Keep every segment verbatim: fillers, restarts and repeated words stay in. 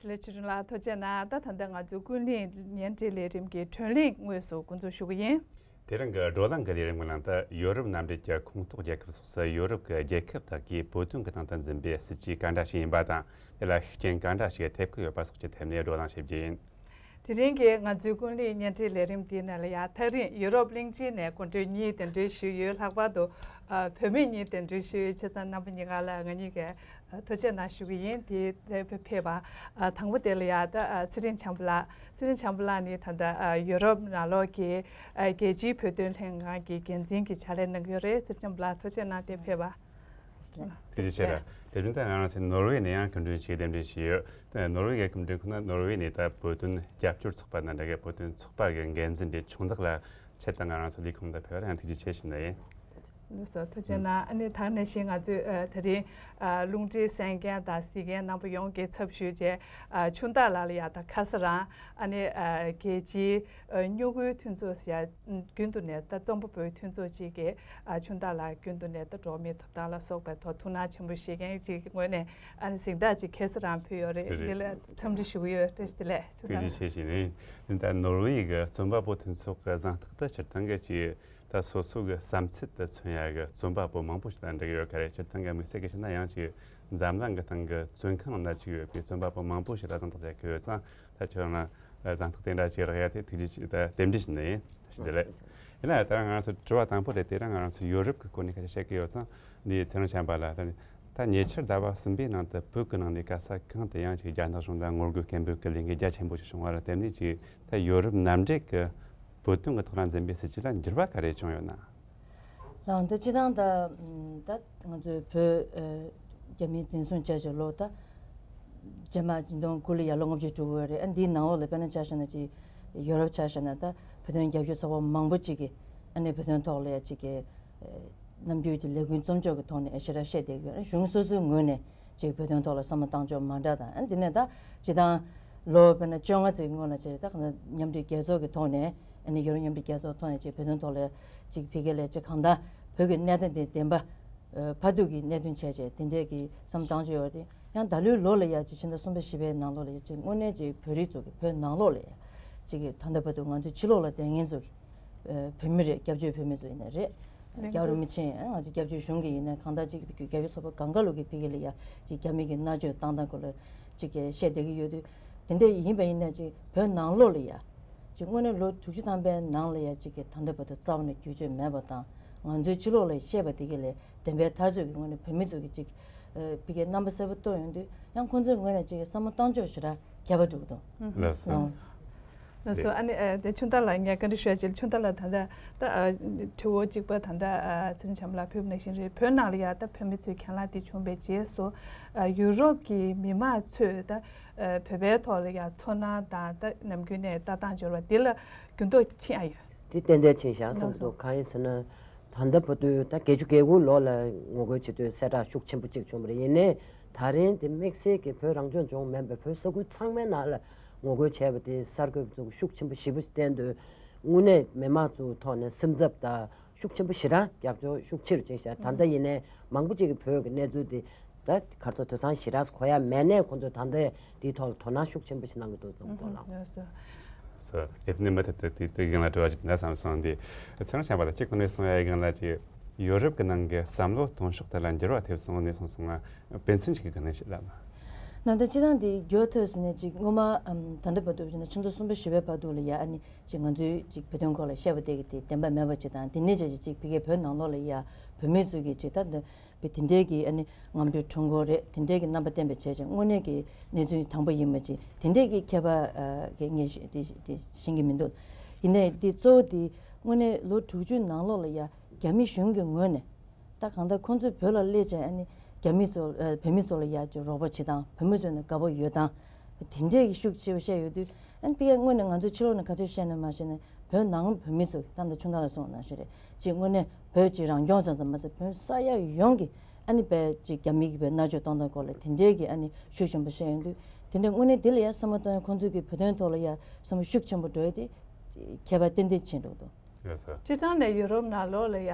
ལས་ཆེ་ཀྲུང་ལགས་ཐུགས་རྗེ་གནང་། ད་ད་ལྟ་ང་ཚོའི་ཀུན་གླེང་བརྙན་འཕྲིན་ལས་རིམ་གྱི་བགྲོ་གླེང་དངོས་སུ་འགོ་འཛུགས་ཞུ་གི་ཡིན། དེ་རིང་གི་བགྲོ་གླེང་གི་ལས་རིམ་གྱི་ནང་དུ་ཡོ་རོབ་མནའ་འབྲེལ་གྱི་ཁོངས་གཏོགས་རྒྱལ་ཁབ་སོགས་སུ་ཡོ་རོབ་ཀྱི་རྒྱལ་ཁབ་དག་གིས་བོད་དོན་གྱི་སྟེང་དུ་འཛིན་པའི་སྲིད་ཇུས་ག་འདྲ་ཞིག་ཡིན་པ་དང་། དེ་ལ་ཤུགས་རྐྱེན་ག་འདྲ་ཞིག་ཐེབས་ཀྱི་ཡོད་པ་སོགས་ཀྱི་ཐད་ནས་བགྲོ་གླེང་བྱེད་རྒྱུ་ཡིན། དེ་རིང་གི་ང་ཚོའི་ཀུན་གླེང་བརྙན་འཕྲིན་ལས་རིམ་འདིའི་ནང་ལ་ཡང་ཐག་རིང་ཡུ་རོབ་གླིང་ཆེན་ནས་སྐུ་མགྲོན་གཉིས་གདན་འདྲེན་ཞུས་ཡོད། ལྷག་པར་དུ་ཨ་བུད་མེད་གཉིས་གདན་འདྲེན་ཞུས་ཡོད། བྱས་ཙང་རྣམ་པ་གཉིས་ཀ་ལ་ང་གཉིས་ཀས་ཨ་ཐུགས་རྗེ་གནང་ཞུ་གི་ཡིན། དེ་དེ་ཕེབས་པ་ཨ་དང་པོ་དེ་ལ་ཡང་ད་ཨ་ཚེ་རིང་བྱམས་པ་ལགས། ཚེ་རིང་བྱམས་པ་ལགས་ནི་ད་ལྟ་ཨ་ཡུ་རོབ་ནང་ལོགས་ཀྱི་ཨ་རྒྱལ་སྤྱིའི་བོད་དོན་ལྷན་ཁང་གི་འགན་འཛིན་གྱི་ཕྱག་ལས་གནང་གི་ཡོད་རེད། ཚེ་རིང་བྱམས་པ་ལགས་ཐུགས་རྗེ་གནང་སྟེ་ཕེབས་པ། ཐུགས་རྗེ་ཆེ། དེ་བཞིན་ད་ང་རང་ཚོ་ནོར་ཝེ་ནས་ཡང་སྐུ་མགྲོན་ཞིག་གདན་འདྲེན་ཞུས་ཡོད། ནོར་ཝེ་གི་སྐུ་མགྲོན་ཁོང་ན་ནོར་ཝེ་ནས་ད་བོད་དོན་རྒྱབ་སྐྱོར་ཚོགས་པ་དང་འབྲེལ་བའི་བོད་དོན་ཚོགས་པ་གི་འགན་འཛིན་པའི་ཆུང་བདག་ལགས་ཆེད་དུ་ང་རང་ཚོ་ལས་ཁུངས་དུ་ཕེབས་པར་ཡང་ཐུགས་རྗེ་ཆེ་ཞུ་ནི་ཡིན། ལགས་སོ་ཐུགས་རྗེ་གནང་། ཨ་ནི་ད་ག་ནང་བཞིན་ང་ཚོས་ཨ་དེ་རིང་ཨ་རླུང་འཕྲིན་གསན་མཁན་དང་གཟིགས་མཁན་རྣམ་པ་ཡོངས་ཀྱི་ཚབ་ཞུས་བྱས་ཨ་ཆུང་བདག་ལགས་ལ་ཡང་ད་ཁ་སང་རང་ཨ་ནི་ཨ་རྒྱལ་སྤྱིའི་ཨ་སྨྱུ་གུའི་མཐུན་ཚོགས་ཟེར་ཡ་རྒྱུན་དུ་ནས་ད་རྩོམ་པ་པོའི་མཐུན་ཚོགས་ཅིག་གིས་ཨ་ཆུང་བདག་ལགས་རྒྱུན་དུ་ནས་ད་འགྲོ་བ་མིའི་ཐོབ་ཐང་ལ་སོགས་པའི་ཐོག་ཐུགས་སྣང་ཆེན་པོ་བཞེས་མཁན་ཅིག་གི་ངོས་ནས་ཨ་ནི་གཟེངས་རྟགས་ཅིག་ཁ་སང་རང་ཕུལ་ཡོད་རེད། དེ་རེད། འདི་ལ་འཚམས་འདྲི་ཞུ་གི་ཡོད། བཀྲ་ཤིས་བདེ་ལེགས་ཆུང་བདག་ལགས། ཐུགས་རྗེ་ཆེ་ཞུ་ནི་ཡིན། ད་ནོར་ཝེ་གི་རྩོམ་པ་པོ་མཐུན་ཚོགས་ཀྱི་གཟེངས་རྟགས་དེ་སྤྱིར་བཏང་གི་ཅིག་ད་སོ་སོ་གི་བསམ་ཚུལ་དེ་མཚོན་ཡ་གི་རྩོམ་པ་པོ་མང་པོ་ཞིག་དང་འབྲེལ་ཡོད་ཀྱི་རེད། སྤྱིར་བཏང་གི་དམིགས་བསལ་གྱི་བཤད་ན་ཡང་ཅིག་འཛམ་གླིང་གི་སྟེང་གི་བཙོན་ཁང་ནང་ཅིག་ཡོད་པའི་རྩོམ་པ་པོ་མང་པོ་ཞིག་ལ་གཟེངས་རྟགས་རྒྱག་གི་ཡོད་ཙང་། ད་ཁྱོད་རང་ལ་གཟེངས་རྟགས་དེ་འདྲ་ཅིག་རག་ཡ་དེ་ཐུགས་རྗེ་ཆེ། ད་རྟེན་འབྲེལ་ཞུ་ནི་ཡིན། བཀྲ་ཤིས་བདེ་ལེགས། ཡིན་ན་ད་ང་རང་ཚོ་དྲི་བ་དང་པོ་རེད། དེ་རིང་ང་རང་ཚོ་ཡོ་རོབ་ཀྱི་སྐོར་ནས་ཁ་ཤས་བཤད་ཀྱི་ཡོད་ཙང་། འདི་ཚེ་རིང་བྱམས་པ་ལགས། ད་ད་ཉེ་ཆར་ཟླ་བ་གསུམ་པའི་ནང་དུ་བོད་ཀྱི་ནང་ནས་ག་ས་གང་དུ་ཡང་ཅིག་རྒྱ་ནག་གཞུང་ལ་ངོ་རྒོལ་སྐད་འབོད་ཀྱི་ལས་འགུལ་རྒྱ་ཆེན་པོ་ཞིག་བྱུང་བ་ལ་བརྟེན་ནས་ཅིག་ད་ཡོ་རོབ་མནའ་འབྲེལ་གྱི་བོད་དོན་གྱི་ཐོག་ལ་འཛིན་པའི་སྲིད་ཇུས་ལ་འགྱུར་བ་ག་རེ་བྱུང་ཡོད་ན། ལགས་འདི་སྤྱི་བཏང་ད་ད་ང་ཚོའི་བོད་ཨ་རྒྱ་མིས་འཛིན་བཟུང་བྱས་བྱས་ལོ་ད་རྗེས་མ་ཉིས་སྟོང་དགུ་ལ་ཡར་ལོ་ལྔ་བཅུ་དྲུག་ཡོད་རེད། ཨ་འདིའི་ནང་ལོགས་ལ་དཔེར་ན་ཆ་བཞག་ན་ཅིག་ཡོ་རོབ་ཆ་བཞག་ན་ད་བོད་དོན་རྒྱབ་སྐྱོར་ཚོགས་པ་མང་པོ་ཅིག་གིས་ཨ་ནི་བོད་དོན་ཐོག་ལ་ཡ་ཅིག་གི་ཨ་ནམ་རྒྱུན་གྱི་ལས་འགུལ་རྩོམ་ཕྱོགས་ཀྱི་ཐོག་ནས་ཨ་ཞེ་དྲག་བཤད་བསྡད་ཀྱི་ཡོད། ཨ་གཞུང་སོ་སོའི་ངོས་ནས་ཅིག་བོད་དོན་ཐོག་ལ་བསམ་བློ་བཏང་ཕྱོགས་མ་འདྲ་དང་། ཨ་འདི་ནས་ད་སྤྱི་བཏང་ལོ་དཔེར་ན་བཅོ་ལྔ་ཙམ་སྔོན་ལ་བྱས་ད་ག་ན་མཉམ་འབྲེལ་རྒྱལ་ཚོགས་ཀྱི་ཐོག་ནས་ཨ་ནི་ཡོ་རོབ་མཉམ་འབྲེལ་རྒྱལ་ཚོགས་ཐོག་ནས་ཅིག་བོད་དོན་ཐོག་ལ་ཅིག་ཕ་གི་ལ་ཅིག་གང་ལྟར་བོད་ཀྱི་གནད་དོན་དེ་བདེན་པ་ཨ་ཕར་ཐུག་གི་གནད་དོན་བྱས་བྱས་དེ་འདྲས་ཀྱི་བསམ་བློ་བཏང་ཕྱོགས་ཡོད་རེད། ཡང་ད་ལོའི་ལོ་ལ་ཡ་ཅིག་ཕྱི་ཟླ་གསུམ་པ་བཞི་པའི་ནང་ལོགས་ལ་ཡ་ཅིག་དངོས་གནས་ཅིག་བོད་རིགས་ཚོ་གི་བོད་ནང་ལོགས་ལ་ཡ་ཅིག་གི་ད་ལྟ་བར་དུ་ང་ཚོའི་ཕྱི་ལོགས་ལ་བསྡད་མཁན་ཚོ་གི་ཨ་བོད་མི་རེད། སྐྱབས་བཅོལ་བོད་མི་ཚོ་ཡིན་ནའི་རེད། རྒྱལ་བ་རིན་པོ་ཆེ་ཡིན་ནའི་ང་ཚོ་སྐྱབས་བཅོལ་གཞུང་གི་ཡིན་ནའི་གང་ལྟར་ཅིག་རྒྱལ་སྤྱིའི་ཚོགས་པ་གང་ག་ལོག་གི་ཕ་གི་ལ་ཡ་ཅིག་རྒྱ་མི་གི་མནར་གཅོད་བཏང་སྟངས་སྐོར་ལ་ཅིག་བཤད་བསྡད་ཀྱི་ཡོད་དུས། དེ་འདྲ་ཡིན་པ་ཡིན་ནའི་ཅིག་བོད་ནང་ལོགས་ལ་ཡ་ཅིག་དངོས་གནས་ལོ་དྲུག་ཅུ་ཐམ་པའི་ནང་ལ་ཡ་ཅིག་གི་ད་ལྟ་བར་དུ་རྩ་བ་ནས་བསྒྱུར་བཅོས་མེད་པ་དང་། ང་ཚོའི་ཕྱི་ལོགས་ལ་བཤད་པ་དེ་ག་ལས་བདེན་པའི་ཐག་ཆོད་ཀྱི་དངོས་གནས་བོད་མི་ཚོ་གི་ཅིག་ཨ་ཕ་གིའི་རྣམ་པ་གསལ་པོ་རྟོགས་ཡོང་དུས། ཡང་ཁོང་ཚོའི་ངོས་ནས་ཅིག་བསམ་བློ་བཏང་ཕྱོགས་ཞེ་དྲག་ཁྱད་པར་འགྲོ་གི་འདུག་ལགས་སོ། ཨང་། ལགས་སོ། ཨ་ནི་ཨ་དེ་ཆུང་བདག་ལགས་ངས་བཀའ་འདྲི་ཞུ་ཡ་ཅིག་ཆུང་བདག་ལགས་ད་ལྟ་ད་ཨ་དྲི་བ་གཅིག་པ་ད་ལྟ་ཨ་ཚེ་རིང་བྱམས་ལགས་ཕུལ་བ་ནང་བཞིན་རེད། བོད་ནང་ལ་ཡ་ད་བོད་མི་ཚོའི་གྱེན་ལངས་དེ་བྱུང་བའི་རྗེས་སུ་ཨ་ཡུ་རོབ་ཀྱི་མི་མང་ཚོས་ད་ཨ་བོད་པའི་ཐོག་ལ་ཡ་ཚོར་སྣང་དང་ད་ནམ་རྒྱུན་ནས་ལྟ་སྟངས་འབྱོར་བ་འདི་ལ་འགྱུར་ལྡོག་ཕྱིན་ཨ་ཡོད། དེ་ཏན་ཏན་ཕྱིན་བཞག་བསམ་གྱི་འདུག་གང་ཡིན་ཟེར་ན། ད་ལྟ་བར་དུ་ད་བརྒྱད་ཅུ་གྱ་དགུ་ལོ་ལ་ངོ་རྒོལ་བྱེད་དུས་གསལ་བསྒྲགས་ཤུགས་ཆེན་པོ་གཅིག་བྱུང་བ་རེད། ཡིན་ནའི་ད་རིང་དེ་དམིགས་བསལ་གྱི་བོད་རང་སྐྱོང་ལྗོངས་མིན་པའི་བོད་ས་ཁུལ་ཚང་མའི་ནང་ལ་ངོ་རྒོལ་བྱས་པ་དེ་གསར་འགོད་པ་ཚོ་ཤུགས་ཆེན་པོ་ཞེ་པོ་བསྟན་དུས། དངོས་གནས་མི་མང་ཚོའི་ཐོག་ནས་སེམས་འཚབ་དང་ཤུགས་ཆེན་པོ་ཞེ་དྲག་རྒྱབ་སྐྱོར་ཤུགས་ཆེ་རུ་ཕྱིན་བཞག་ད་ལྟ་ཡིན་ནའི་མང་པོ་ཅིག་གིས་བོད་ཀྱི་གནས་ཚུལ་དེ་ད་ག་རེ་ཟེར། དེང་སང་ཞེ་དྲག་གོ་ཡ་མེད་ནའི་ཁོང་ཚོས་ད་ལྟ་དེའི་ཐོག་ལ་དོ་སྣང་ཤུགས་ཆེན་པོ་ཞིག་གནང་གི་འདུག་བསམ་གྱི་འདུག་ལགས། ལགས་སོ། སོ། ཨེ་ནི་མུ་མཐུད་དུ་དེ་དེ་གི་ང་དྲི་བ་ཞིག་འདྲ་བསམ་སོང་། འདི་ཚེ་རིང་བྱམས་པ་ལགས་ཀྱིས་གོང་ནས་གསུངས་ཡ་ཡི་སྒང་ལ་ཅིག་ཡོ་རོབ་ཀྱི་ནང་གི་བསམ་བློ་གཏོང་ཕྱོགས་དེ་ལ་འགྱུར་བ་ཐེབས་སོང་ནས་གསུངས་སོང་ང་། དཔེ་མཚོན་ཅིག་གི་སྒང་ནས་ཞིག་ལབ་ན། ནང་དོན་སྤྱི་བཏང་འདི་འགྱུར་བ་ཐེབས་ཟེར་ནས་ཅིག་སྔོན་མ་ཨམ་ད་ལྟ་བར་དུ་ཕྱིན་ན་ཕྱི་ཟླ་གསུམ་པ་བཞི་པའི་བར་དུ་ལ་ཡ་ཨ་ནི་ཅིག་ང་ཚོའི་ཅིག་བོད་དོན་སྐོར་ལ་བཤད་པ་དེ་གི་དེ་བདེན་པ་མེད་པ་ཅིག་དང་། དེ་ནས་ཅིག་ཅིག་ཕ་གིའི་བོད་ནང་ལོགས་ལ་ཡ་བོད་མི་ཚོས་ཀྱི་ཅིག་ད་འདི་བོད་དེ་འདྲའི་གི་ཨ་ནི་རྔམ་སྟོན་ཁྲོམ་སྐོར་རེད། དེ་འདྲའི་གི་རྣམ་པ་བསྟན་པ་བྱས་ཅིང་དངོས་གནས་ཀྱི་གནས་ཚུལ་དང་པོ་ཡིན་པ་ཅིག་དེ་འདྲའི་གི་ཁྱད་པར་ཨ་གི་ངས་ཤེས་དེ་དེ་ཤེས་ཀྱི་མི་འདུག་ཡིན་ནའི་དེ་གཙོ་བོ་དེ་དངོས་གནས་ལོ་དྲུག་ཅུའི་ནང་ལོགས་ལ་ཡ་རྒྱ་མི་གཞུང་གི་ངོས་ནས་ད་གང་ལྟར་ཁོང་ཚོས་བོད་ལ་སླེབས་བྱས་ཨ་ནི་རྒྱ་མི་ཚོ་ཨ་བོད་མི་ཚོ་ལ་ཡ་ཅིག་རོགས་པ་བྱེད་སྟངས། བོད་མི་ཚོ་ནས་དགའ་པོ་ཡོད་སྟངས། དེ་འདྲའི་གི་ཤུགས་ཆེ་བོ་བཤད་ཡོད་དུས། ཨ་ནི་ཕ་གིར་དངོས་གནས་ང་ཚོའི་ཕྱི་ལོགས་ནས་ག་ཚོད་བཤད་ན་མ་བཤད་ན་བོད་ནང་བོད་མི་ཚོ་ད་ལྟ་ཆུང་བདག་ལགས་གསུངས་པ་ནང་བཞིན་རེད། ཅིག་དངོས་གནས་བོད་ཅིག་རང་སྐྱོང་ཙམ་ཙམ་མ་ཟད་བོད་ས་ཡ་ཡོངས་ཀྱི་ཨ་ནི་བོད་ཅིག་རྒྱ་མི་གིས་བོད་མནར་གཅོད་གཏོང་སྟངས་སྐོར་ལ་དེ་འདྲའི་གི་ཨ་ནི་ཤུགས་ཆེན་པོ་བཤད་ཡོང་དུས། དེ་འདྲའི་དངོས་གནས་དེ་ལ་ཡ་བསམ་བློ་གཏོང་ཡ་ཁོང་ཚོ་གི་བོད་དོན་ཐོག་ལ་ཡ་བསམ་བློ་ཤུགས་ཆེན་པོ་འགྲོ་ཡ་དེ་ཁྱད་པར་ཏན་ཏན་ཕྱིན་འགྲོ་གི་འདུག་ལགས་སོ། སྤྱིར་བཏང་ནས་ཡུ་རོབ་ནང་ལོགས་ལ་ཡ་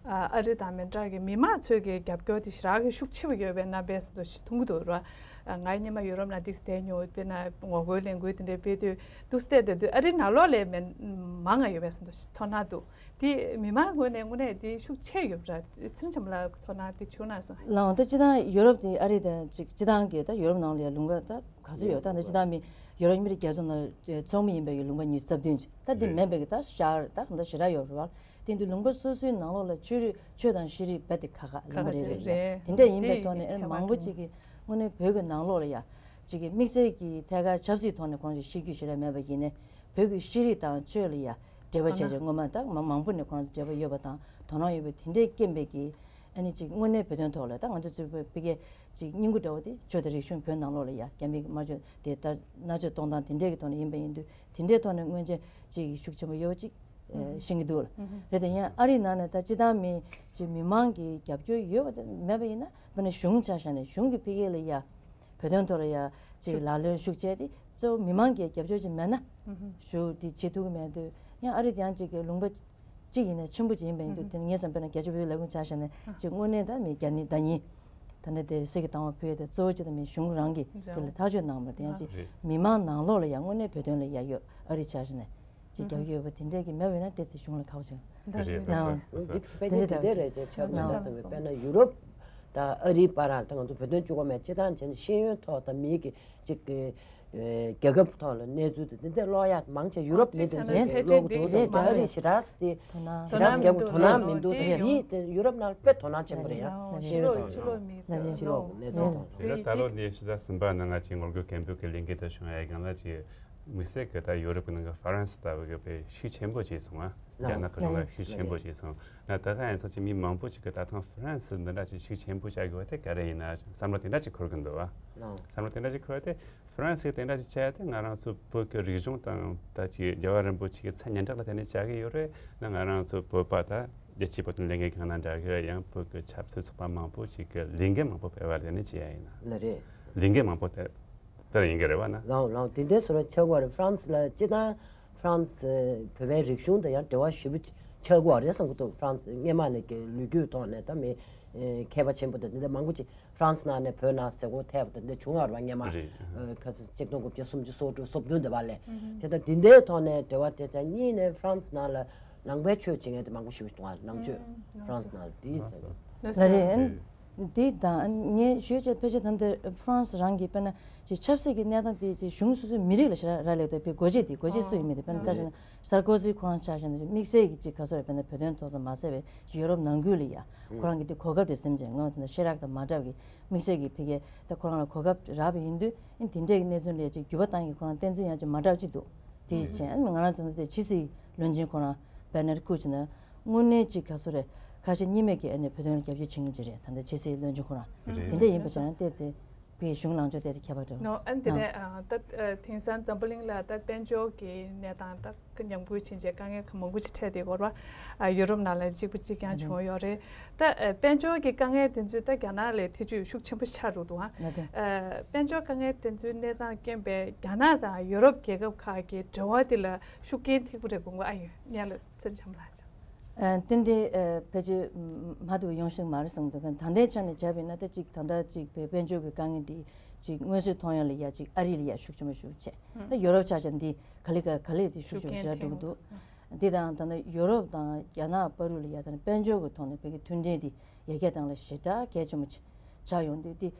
ཨ་རི་དང་མི་འདྲ་གི་མི་མང་ཚོས་ཀྱི་རྒྱབ་སྐྱོར་དེ་ཞེ་དྲག་གི་ཤུགས་ཆེ་བ་ཡོད་པའི་རྣམ་པས་སུ་མཐོང་གི་འདུག་ར། ང་སྔོན་མ་ཡུ་རོབ་ནང་ཏོག་ཙམ་བསྡད་མྱོང་། དཔེར་ན་ངོ་རྒོལ་ལས་འགུལ་དེ་འདྲ་སྤེལ་དུས་ཏོག་ཙམ་བསྡད་བསྡད་དུས་ཨ་རིའི་ནང་ལོགས་ལ་མང་ང་ཡོད་པའི་བཟོ་འདྲ་ཚོར་སྣང་འདུག་དེ་མི་མང་ངོས་ནས་དངོས་གནས་དེ་ཤུགས་ཆེ་ཡོད་པ་འདྲ། ཚེ་རིང་ཆོས་འཕེལ་ལགས་ཚོར་སྣང་དེ་བྱུང་ན་སོང་། ལགས་འོང་། ད་སྤྱིར་བཏང་ཡུ་རོབ་དེ་ཨ་རི་དང་ཅིག་སྤྱིར་བཏང་གི་ད་ཡུ་རོབ་ནང་ལ་ཡང་ལུང་པ་ད་ག་ཚོད་ཡོད། ད་ད་སྤྱིར་བཏང་མི་ཡུ་རོབ་མི་རིགས་རྒྱ་མཚོ་ནང་ཚོགས་མི་ཡིན་པའི་ལུང་པ་ཉི་ཤུ་རྩ་བདུན་ཅིག་ད་དེ་མིན་པའི་གི་ད་ཤར་ད་གང་ད་ཞེ་དྲག་ཡོད་རེད་བ། དེ་དུས་ལུང་པ་སོ་སོའི་ནང་ལོགས་ལ་ཆོས་རིག་ཆོས་དང་ཤེས་རིག་རྦད་དེ་ཁག་ཁག་ལུང་པ་རེ་རེ་རེད། དེ་འདྲ་ཡིན་པའི་ཐོག་ནས་ཨ་ནི་མང་པོ་ཅིག་གིས་དངོས་གནས་བོད་ཀྱི་ནང་ལོགས་ལ་ཡ་ཅིག་གི་དམིགས་བསལ་གྱི་ཐད་ཀར་ཆབ་སྲིད་ཐོག་ནས་ཁོང་ཚོས་ཤེས་རྒྱུ་ཞེ་དྲག་མེད་པ་ཡིན་ནའི་བོད་ཀྱི་ཤེས་རིག་དང་ཆོས་ལ་ཡ་འབྲེལ་བ་བྱས་བྱས་སྔོན་མ་ད་མ་མང་པོ་ནས་ཁོང་ཚོ་འབྲེལ་བ་ཡོད་པ་དང་དོ་སྣང་ཡོད་པའི་དེ་འདྲའི་རྐྱེན་པས་ཀྱི་ཨ་ནི་ཅིག་དངོས་གནས་བོད་དོན་ཐོག་ལ་ད་ང་ཚོ་གཙོས་པའི་ཕ་གིའི་ཅིག་སྙིང་པོ་འདྲ་བོ་དེ་ཆོས་དང་རིག་གཞུང་བོད་ནང་ལོགས་ལ་ཡ་རྒྱ་མིའི་དམར་ཕྱོགས་དེ་ལྟར་མནར་གཅོད་གཏོང་སྟངས་དེ་འདྲའི་གི་ཐོག་ནས་ཡིན་པ་ཡིན་དུས་དེ་འདྲའི་ཐོག་ནས་མངོན་ཆེ་ཅིག་ཤུགས་ཆེན་པོ་ཡོད་པ་ཅིག་ཤེས་ཀྱི་འདུག་རེད་དེ་ཡང་ཨ་རིའི་ནང་ནས་ད་སྤྱི་བཏང་མི་ཅིག་མི་མང་གི་རྒྱབ་སྐྱོར་ཡོད་པ་དེ་མེད་པ་ཡིན་ན་དཔེར་ན་གཞུང་ཆ་བཞག་ནས་གཞུང་གི་ཕ་གིའི་ལ་ཡ་བོད་དོན་ཐོག་ལ་ཡ་ཅིག་ལག་ལེན་ཤུགས་ཆེ་དེ་གཙོ་བོ་མི་མང་གི་རྒྱབ་སྐྱོར་ཅིག་མེད་ན་ཞུ་དེ་བྱེད་ཐུབ་ཀྱི་མེད་དུས་ཡང་ཨ་རི་དེ་ཡང་ཅིག་གི་ལུང་པ་གཅིག་ཡིན་ན་ཆེན་པོ་ཅིག་ཡིན་པ་ཡིན་དུས་དེ་ནི་ངས་བསམ་པ་ན་རྒྱ་ཆེ་བོད་ལས་ཁུངས་ཆ་བཞག་ནས་ཅིག་དངོས་གནས་ད་མི་རྒྱ་ནི་ཟླ་ཉིན་ད་ནི་དེ་གསེར་གྱི་བཏང་བ་ཕུལ་ཡས་དེ་གཙོ་བོ་ཅིག་ད་མི་གཞུང་རང་གིས་དེ་ལ་ཐག་གཅོད་གནང་བ་དེ་ཡང་ཅིག་རེད། མི་མང་ནང་ལོགས་ལ་ཡང་དངོས་གནས་བོད་དོན་ལ་ཡ་ཡོད་ཨ་རི་ཆ་བཞག་ནས་ཅིག་རྒྱབ་ཡོད་པ་དེ་འདྲས་ཀྱི་མེད་པ་ཡིན་ན་དེ་ཚེ་གཞུང་ལ་ཁག་པོ་ཆེ་རེད། ལགས་འོང་། འདི་དཔེ་ཆ་དེ་འདྲས་རེད་ཅེས་ཆགས་ཀྱི་འདུག་བསམ་པའི་དཔེར་ན་ཡུ་རོབ་དང་ཨ་རིའི་བར་ལ་ད་ང་ཚོ་བོད་དོན་གཅིག་པོ་མེད་སྤྱི་བཏང་བྱས་ན་ཤེས་ཡོན་ཐོག་དང་མིའི་གི་གཅིག་གི་རྒྱལ་ཁབ་ཐོག་ལ་གནས་ཚུལ་དེ་འདི་འདྲ་ཀློག་ཡག་མང་ཆེ་ཡུ་རོབ་མི་འདུག་ཟེར་ཀློག་གི་འདུག་ཟེར། ཨ་རི་ཞེ་དྲག་དེ་ཞེ་དྲག་རྒྱབ་དོ་སྣང་མི་འདུག་ཟེར། དེ་ཡུ་རོབ་ནང་དཔེ་དོ་སྣང་ཆེན་པོ་རེད་ཡ། ཤེས་ཡོན་ཐོག་ཕྱི་ལོགས་གནས་ཚུལ་ཐོག་དེ་ལ་ད་ལོ་ནས་ཕྱི་ཟླ་གསུམ་པ་ནང་ང་ཅིག་ངོ་རྒོལ་སྐད་འབོད་ཀྱི་ལས་འགུལ་དེ་བྱུང་ཡ་སྒང་ལ་ཅིག་དམིགས་བསལ་གྱི་ད་ཡུ་རོབ་ཀྱི་ནང་གི་ཧྥ་རན་སི་ལྟ་བུ་གི་དཔེ་ཤུགས་ཆེན་པོ་བྱས་སོང་ང་། རྒྱ་ནག་གི་རང་ལ་ཤུགས་ཆེན་པོ་བྱས་སོང་ང་། ད་ག་ཡིན་ཙང་ཅིག་མི་མང་པོ་ཅིག་གི་ད་ཐེངས་ཧྥ་རན་སི་འདི་འདྲ་ཅིག་ཤུགས་ཆེན་པོ་བྱ་དགོས་པ་དེ་ག་རེ་ཡིན་ན་བསམ་བློ་དེ་འདྲ་ཅིག་འཁོར་གི་འདུག་བ། བསམ་བློ་དེ་འདྲ་ཅིག་འཁོར་བ་དེ་ཧྥ་རན་སི་གི་དེ་འདྲ་ཅིག་བྱས་ཏེ་ང་རང་ཚོ་བོད་ཀྱི་རིག་གཞུང་དང་ད་ཅིག་རྒྱལ་བ་རིན་པོ་ཆེ་གི་མཚན་སྙན་གྲགས་ལ་བརྟེན་ནས་བྱ་གི་ཡོད་རེད། ན་ང་རང་ཚོ་བོད་པ་ད་རྒྱལ་སྤྱིའི་བོད་དོན་ལས་འགུལ་ཁང་ནང་འདྲ་གི་ཡང་བོད་ཀྱི་ཆབ་སྲིད་ཚོགས་པ་མང་པོ་ཅིག་གི་ལས་འགུལ་མང་པོ་སྤེལ་བ་ལ་བརྟེན་ནས་བྱས་ཡ་ཡིན་ན། ལ་རེད། ལས་འགུལ་མང་པོ་སྤེལ། དེ་ལ་ཡིན་གྱི་རེད་བ་ན། ལའོ་ལའོ་དེ་འདྲའི་བཟོ་འདྲ་ཆགས་ཀྱི་ཡོད་རེད། ཧྥ་རན་སི་ལ་སྤྱིར་བཏང་ཧྥ་རན་སི་བོད་པའི་རིག་གཞུང་དང་ཡང་འབྲེལ་བ་ཞེ་པོ་ཆགས་ཀྱི་ཡོད་རེད་བསམ་གྱི་འདུག་ཧྥ་རན་སི་སྔོན་མ་ནས་ཀྱི་ལོ་རྒྱུས་ཐོག་ནས་ད་མི་མཁས་པ་ཆེན་པོ་དང་དེ་འདྲ་མང་པོ་ཅིག་ཧྥ་རན་སི་ནང་ནས་བོད་ནང་ཟས་གོ་ཐེབས་པ་དང་དེ་འདྲ་བྱུང་ཡོད་རེད་བ། སྔོན་མ་རེད། ཁ་སང་གཅིག་སྟོང་དགུ་བརྒྱ་སུམ་ཅུ་སོ་དྲུག་སོ་བདུན་དེ་བ་ལས་དེ་ལྟར་དེ་འདྲའི་ཐོག་ནས་འབྲེལ་བ་དེ་ཚོ་གཉིས་ནས་ཧྥ་རན་སི་ནང་ལ་ནང་པའི་ཆོས་བྱེད་མཁན་དེ་མང་པོ་ཞེ་པོ་ཅིག་འདུག་ནང་ཆོས་ཧྥ་རན་སི་ནང་ལ་དེ་ལ་རེད། འདི་དང་ངས་ཞུས་བྱས་ཕལ་ཆེར་ད་ལྟ་ཧྥ་རན་སི་རང་གི་དཔེར་ན་ཅིག་ཆབ་སྲིད་ཀྱི་གནས་སྟངས་དེ་ཅིག་གཞུང་སོ་སོའི་མི་རིགས་ལ་ཞེ་དྲག་རག་ལས་འདུག་དཔེ་འགོ་བྱེད་དེ་འགོ་བྱེད་སུ་ཡིན་མིན་དེ་དཔེར་ན་ད་ཅིག་ན་སར་ཀོ་ཟི་ཁོ་རང་ཆ་བཞག་ན་དམིགས་བསལ་གྱི་ཅིག་ག་ཚོད་རེད། དཔེར་ན་བོད་དོན་ཐོག་ཙམ་མ་ཟད་པའི་ཅིག་ཡོ་རོབ་ནང་ཁུལ་ལ་ཡ་ཁོ་རང་གི་དེ་གོ་སྐབས་དེ་སེམས་ཅན་ངོ་དེ་ན་ཤེས་རག་དང་མ་འདྲ་བའི་དམིགས་བསལ་གྱི་ཕ་གིའི་ད་ཁོ་རང་ལ་གོ་སྐབས་རག་པ་ཡིན་དུས་ཨིན་དེ་འདྲའི་གནས་ཚུལ་ལ་ཅིག་འགྱུར་བ་བཏང་གི་ཁོ་རང་བསྟན་ཚུལ་ཡང་ཅིག་མ་འདྲ་བ་ཅིག་འདུག་དེ་ཡིན་ཕྱིན་ཨ་ནི་ང་རང་ཚོ་ནི་དེ་ཕྱི་སྲིད་བློན་ཆེན་ཁོ་རང་བེ་ནར་ཁུ་ཆེ་ན་དངོས་གནས་ཅིག་ག་ཚོད་རེད། ཁ་ཞེ་གཉིས་མེད་ཀྱི་ཨ་ནི་བོད་དོན་ལ་རྒྱབ་སྐྱོར་བྱེད་མཁན་ཅིག་རེད། ད་ལྟ་ཕྱི་སྲིད་བློན་ཆེན་ཁོ་རང་རེད། དེ་འདྲ་ཡིན་པ་བྱས་ན་ཏོག་ཙམ་བོད་གཞུང་ལངས་ཕྱོགས་ཏོག་ཙམ་ཁྱད་པར་འདྲ་བོ། ནོ་ཨ་ནི་དེ་ནས་ད་དེང་སང་འཛམ་བུ་གླིང་ལ་ད་དཔལ་འབྱོར་གྱི་གནས་སྟངས་ད་ཉམས་རྒུད་ཕྱིན་ཆད་དཀའ་ངལ་མང་པོ་ཅིག་འཕྲད་དེ་གོ་ར། ཡུ་རོབ་ནང་ལ་གཅིག་པ་གཅིག་རྐྱང་བྱུང་ཡོད་རེད། ད་དཔལ་འབྱོར་གྱི་དཀའ་ངལ་དེ་ཚོས་ད་རྒྱ་ནག་ལ་ཐེ་ཇུས་ཤུགས་ཆེན་པོ་ཆགས་འགྲོ་འདུག་ཨ། དཔལ་འབྱོར་དཀའ་ངལ་དེ་ཚོའི་གནས་སྟངས་རྐྱེན་པས་རྒྱ་ནག་དང་ཡུ་རོབ་རྒྱལ་ཁབ་ཁག་གི་འབྲེལ་བ་དེ་ལ་ཤུགས་རྐྱེན་ཐེབས་ཀྱི་རེད་དགོངས་པ་ཨ་ཡོད་ངས་ལ་ཚན་འཆམ་ལགས། ཏན་ཏན་ཕལ་ཆེར་མ་འདུག་ཡོང་ཤེས་མ་རེད་བསམ་འདུག་ད་ལྟའི་ཆ་ནས་བྱས་པ་ཡིན་ན་ད་ཅིག་ད་ལྟ་ཅིག་དཔལ་འབྱོར་གྱི་དཀའ་ངལ་འདི་ཅིག་མངོན་གསལ་མཐོང་ཡ་ལ་ཡ་ཅིག་ཨ་རི་ལ་ཡ་ཤུགས་ཆེན་པོ་ཤུགས་ཆེ། ད་ཡོ་རོབ་ཆ་བཞག་འདི་ག་ལེ་ག་ག་ལེ་དེ་ཤུགས་ཆེན་པོ་ཞེ་དྲག་འགྲོ་གི་འདུག་འདི་དང་ད་ལྟ་ཡོ་རོབ་དང་རྒྱ་ནག་བར་དུ་ལ་ཡ་ད་དཔལ་འབྱོར་གྱི་ཐོག་ནས་བོད་ཀྱི་མཐུན་འབྲེལ་འདི་ཡར་རྒྱས་གཏང་ལ་ཞེ་དྲག་གལ་ཆེན་པོ་ཆགས་ཡོང་དུས་འདི།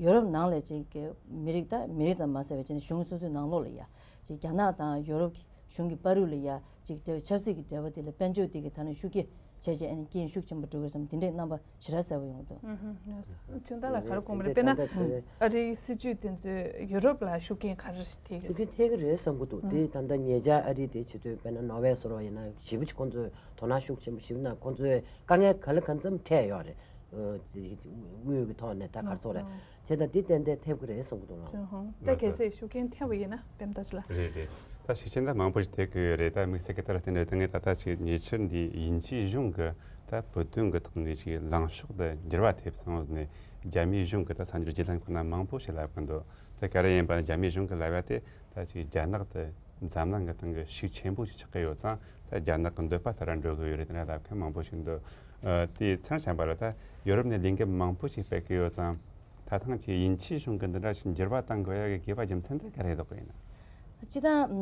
ཡོ་རོབ་ནང་ལ་ཅིག་གི་མི་རིགས་ད་མི་རིགས་ཙམ་མ་ཟད་པའི་ཅིག་གཞུང་སོ་སོའི་ནང་ལོགས་ལ་ཡ་ཅིག་རྒྱ་ནག་དང་ཡོ་རོབ་གཞུང་གི་བར་དུ་ལ་ཡ་ཅིག་འབྲེལ་བའི་ཆབ་སྲིད་ཀྱི་འབྲེལ་བ་དེ་ལ་དཔལ་འབྱོར་དེ་གི་ད་ནི་ཤུགས་རྐྱེན་བྱས་རྗེས་ཨ་ནི་རྐྱེན་ཤུགས་ཆེན་པོ་འགྲོ་གི་བསམ་དེ་འདྲའི་རྣམ་པ་ཞེ་དྲག་གསལ་པོ་ཡོང་གི་འདུག་ཅུང་ད་ལ་ག་རེ་དགོངས་པ་རེད། དཔེར་ན་ཨ་རིའི་སྲིད་ཇུས་དེ་ཚོས་ཡོ་རོབ་ལ་ཤུགས་རྐྱེན་ག་རེ་ཐེབས་ཀྱི་རེད། ཤུགས་རྐྱེན་ཐེབས་ཀྱི་རེད་བསམ་གི་འདུག་དེ་ད་ལྟ་ཉེ་ཆར་ཨ་རི་དེ་བྱེད་དུས་དཔེར་ན་ནོར་ཝེ་སོགས་ཡིན་ན་ཞེ་པོ་ཅིག་ཁོང་ཚོས་དོ་སྣང་ཤུགས་ཆེན་པོ་ཞིག་གནང་ཁོང་ཚོས་དཀའ་ངལ་ག་ལ་གང་འཚམ་འཕྲད་ཡོད་རེད། དངུལ་གྱི་ཐོག་ནས་ད་ག་ཚོད་རེད། བྱས་ཙང་འདི་ཏན་ཏན་ཐེབས་ཀྱི་རེད་བསམ་གྱི་འདུག་ལགས། ད་གལ་སྲིད་ཤུགས་རྐྱེན་ཐེབས་པ་ཡིན་ན་བེམ་ད་ཅི་ལ། རེད་རེད། ད་ཤུགས་རྐྱེན་ད་མང་པོ་ཞིག་ཐེབས་ཀྱི་ཡོད་རེད། ད་དམིགས་བསལ་གྱི་ད་ལ་བརྟེན་ནས་ད་ངས་ད་ལྟ་ཅིག་ཉེ་ཆར་འདི་དབྱིན་ཇིའི་གཞུང་གི་ད་བོད་དོན་གྱི་ཐོག་ནས་ཅིག་ལངས་ཕྱོགས་དེ་འགྱུར་བ་ཐེབས་སོང་ཟེར་ནས་རྒྱ་མིའི་གཞུང་གི་ད་གསར་འགྱུར་བརྒྱུད་ལམ་ཁག་ནང་མང་པོ་ཞིག་ལབ་ཀྱི་འདུག་ད་ག་རེ་ཡིན་པ་ན་རྒྱ་མིའི་གཞུང་གི་ལབ་ཡ་དེ་ད་ཅིག་རྒྱ་ནག་དེ་འཛམ་གླིང་གི་སྟེང་གི་ཤུགས་ཆེན་པོ་ཞིག་ཆགས་ཀྱི་ཡོད་ཙང་ད་རྒྱ་ནག་གི་འདོད་པ་ལྟར་འགྲོ་གི་ཡོད་རེད་དེ་འདྲ་ལབ་མཁན་མང་པོ་ཞིག་འདུག་ཨ། དེའི་མཚམས་བྱས་པ་ལ་ད་ཡོ་རོབ་ནས་ལས་འགུལ་མང་པོ་ཞིག་སྤེལ་གི་ཡོད་ཙང་། ད་ཐེངས་ཀྱི་དབྱིན་ཇིའི་གཞུང་གི་འདི་འདྲ་ཞིག་འགྱུར་བ་གཏང་དགོས་ཡ་གི་དགོས་པ་རྒྱུ་མཚན་དེ་ག་རེ་འདུག་གི་ཡིན་ན། སྤྱིར་བཏང་ཨམ་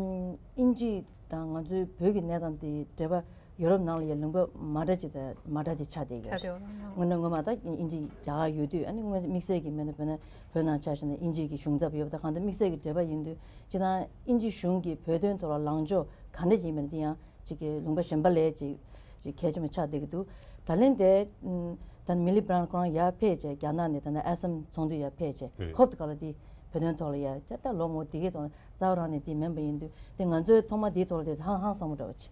དབྱིན་ཇི་དང་ང་ཚོའི་བོད་ཀྱི་གནས་སྟངས་དེ་འབྲེལ་བ་ཡོ་རོབ་ནང་ལ་ཡང་ལུང་པ་མ་འདྲ་ཅིག་དང་མ་འདྲ་ཅིག་ཆགས་བསྡད་ཡོད་རེད། སྔོན་ན་སྔོན་མ་ད་དབྱིན་ཇི་རྒྱ་གར་ཡོད་དུས་ཨ་ནི་དངོས་དམིགས་བསལ་གྱི་མེད་ན་བོད་ན་བོད་ནང་ཆ་བཞག་ན་དབྱིན་ཇི་གི་གཞུང་ཚབ་ཡོད་པ་དང་གང་ལྟར་དམིགས་བསལ་གྱི་འབྲེལ་བ་ཡིན་དུས་སྤྱིར་བཏང་དབྱིན་ཇི་གཞུང་གིས་བོད་དོན་ཐོག་ལ་ལངས་ཕྱོགས་ག་འདྲ་ཅིག་ཡིན་མིན་དེ་ཡང་ཅིག་གི་ལུང་པ་གཞན་པ་ལས་ཅིག་ཅིག་གལ་ཆེན་པོ་ཆགས་བསྡད་ཀྱི་འདུག་ད་ལན་དེ་ད་མི་ལི་བྷ་རན་ཁོ་རང་ཡར་ཕེབས་བྱས་རྒྱ་ནག་ནས་ད་ནི་ཨ་སམ་ཚོགས་འདུ་ཡར་ཕེབས་བྱས་ཧོབ་ཏེ་ག་ལ་དེ་བོད་དོན་ཐོག་ལ་ཡར་ད་ལྟ་ལོ་མོ་དེ་གའི་ཐོག་ལ་རྩ་བ་རང་ནས་དེ་མིན་པ་ཡིན་དུས་དེ་ང་ཚོའི་ཐོག་མ་དེའི་ཐོག་ལ་དེ་ཧང་ཧང་སང་པོ་འདྲ་བ་ཅིག